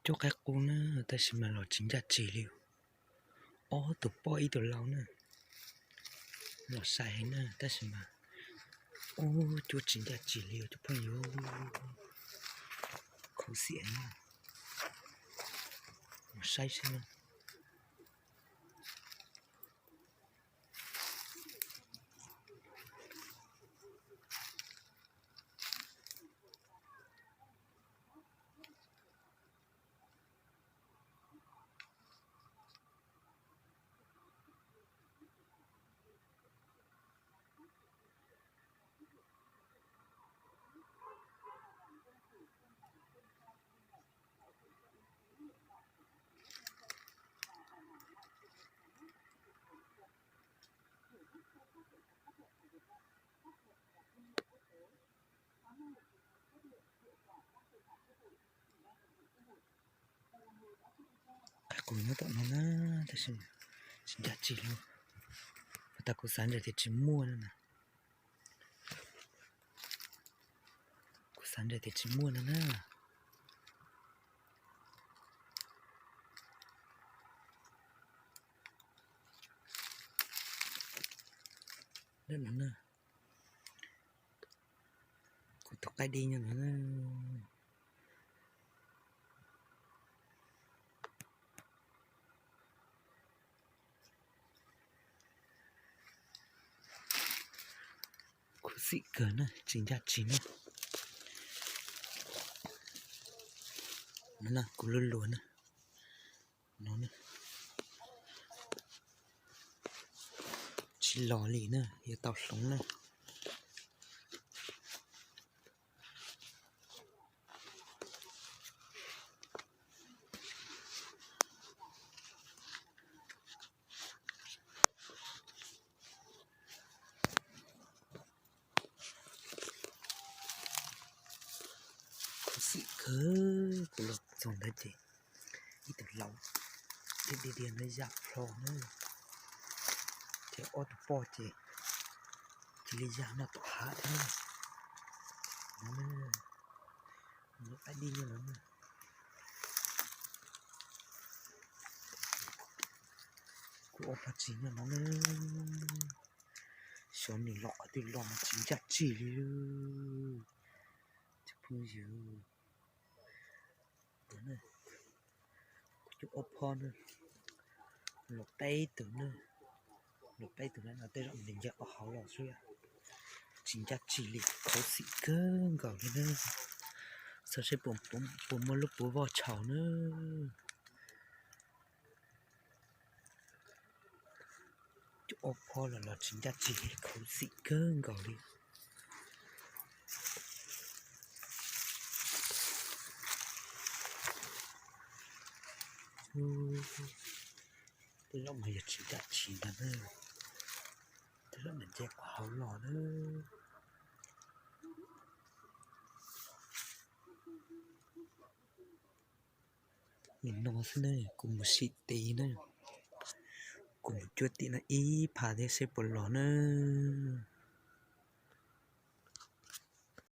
Cuab qaib qus na, tab sis mas los tsis ncaj tsig li. Ob tug poj ib tug lau na, los sai heev na, tab sis mas ub, cuab tsis ncaj tsig li cov phooj ywg. Khuv xim heev na, mus saib seb na. Qaib qus nyob tom no na, tab sis tsis ncaj tsig li. Puas tas kuv xav ntshe tias tsis muaj no na. Kuv xav ntshe tias tsis muaj no na. Lawm no na. Kuv tus qaib dib nyob no na. Khuv xim kawg na, tsis ncaj tsig na. No na, kuv lub luag na. No na. Tsis los li na, yuav tau hloov na. Khuv xim kawg, kuv los txog ntawd ces ib tug lau thiab dig diag ntawd ya plho na, ces ob tug poj ces cia li ya noj tom hav thiab na. No, qaib dib nyob no na. Kuv ob phooj tsis nyob no na. Xyov nws los qhov twg los mas tsis ncaj tsig li. Cov phooj ywg, kuv cov ob phob na, los peb tug na, los peb tug na, tej zaum nws nce qhov hauv los xwb, tsis ncaj tsig li, khuv xim kawg nkaus li na. Xyov seb puas muaj lub puv voj tshau na. Cov ob phob los los tsis ncaj tsig li, khuv xim kawg nkaus li. Tej zaum mas yog tsis ncaj tsig ntag na, tej zaum nws nce qhov hauv los na. Nim no xwb na, kuv mus sim tid na, kuv mus cuab tim no ib phav thiab seb puas los na.